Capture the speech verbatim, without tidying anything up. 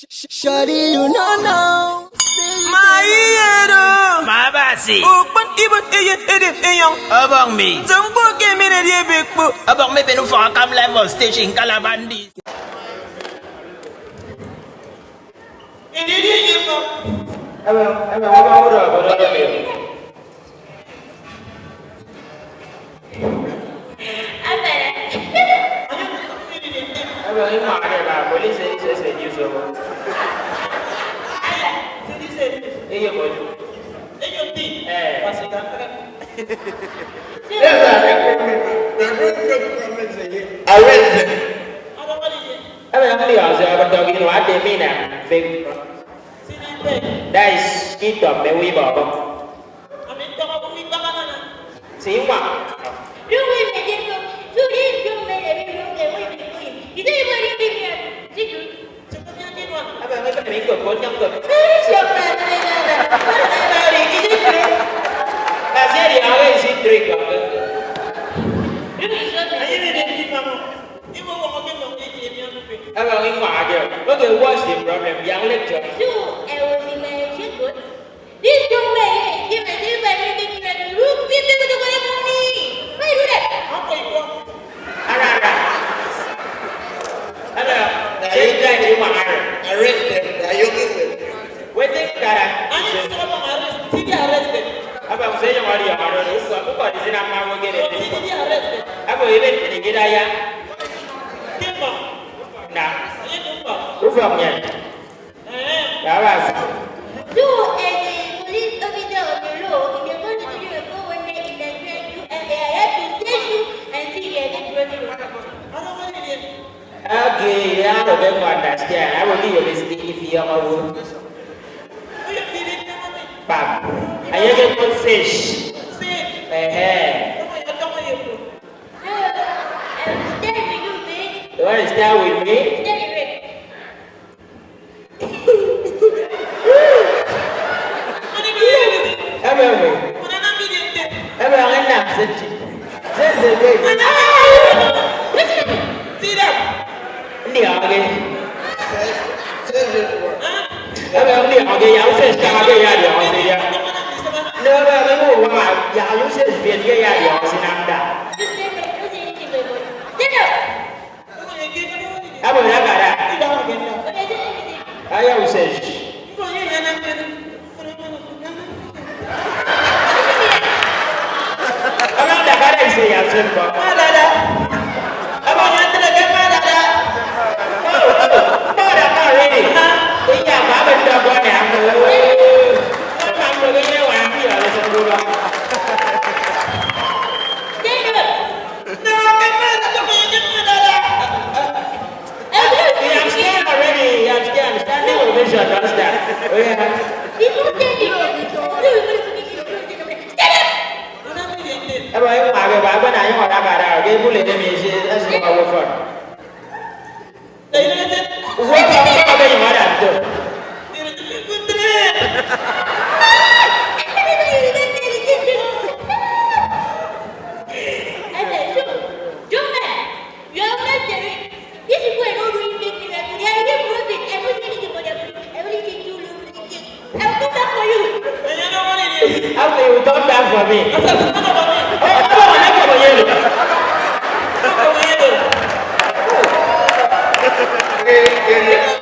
Shawty, you no know. My hero. My Abasi. Ukpon ibot eyen edem enyọñ. Ọbọñ mi. Nso mkpo ke emen edi ebe kpo. Ọbọñ mi ben ufọk akam live on station Calabar ndi. Ebe, ebe, ọbọñ oro ọbọñ oro. Ebe, ebe, ebe, police is a seducer. Eye, boy. Eh. Arrest them. Ebe, ndị ọzọ, ebe, dog, you know, I didn't mean that. That is, it don't be we, Baba. Ami ntọñọ ke uwit baña nana. Si nwa. Luego el leyendo, yo leyendo me le veo que voy, voy. Y te voy a decir, mira, sí, tú. Aba ngi kami ko ko nyam ko. Eri si apa ni na na. Aba ri ki ni tri. Kasi ri awe si tri ko. Ayi ni ni ni mama. Iwo wo mo ke mo ke ni ni. Aba ngi kwa ajo. Okay, what's the problem? Yang lecture. So, I was in my shit. This young man here, give me, give me, give me, give me, look, give me the money. Why you do that? Ara, ara. Ara, change that you want, ara. Arrest them. They are yoking them. Wetin kara? Anyị sọrọ arrest. Tidi arrested. Aba mse yo mari yo mari. Uko, uko di sina ma wo gere. Tidi arrested. Aba ibe ni gida ya. Kimba. Na. Aye kimba. Ufa mnye. Baba. So, as a police officer of the law, in the constitution of four one nine in Nigeria, you are, I have to test you and see if you are not running. Okay, I don't even understand. I will give you this thing if you are a woman. Bam. I get one fish. Eh, eh. So, I will stay with you, babe. You want to stay with me? Stay with me. Ebe ebe. Ebe ebe nam se ti. Se se be. Ndi age. Ebe ndi age ya use sta age ya ya use ya. Ne ebe ebe mo wa ya use bien ya ya ya use nam da. Ebe ya gara. Aya use. Abang dah barang isi yang sempurna. Madada. Abang yang terdekat madada. Oh, oh, oh, dah tahu ini. Iya, apa benda buat yang tu? Abang tu kena wangi lah, sempurna. Stand up. Dah, kan madada, madada. He have stand already. He have stand. Standing ovation, don't stand. Oh, yeah. Ebe anyị nwa gị bụ agwa na anyị nwere akara ahụ ga-ebuli dị m isi esi ma wefọn. Uwe ka ọ bụ ọdịghị mmadụ atọ. You are not the rich. This is where no doing make miracle. They are real prophet. Everything is about everything. Everything you do, everything. I will come back for you. How will you come back for me? Oh, come on, come on, yellow. Come on, yellow.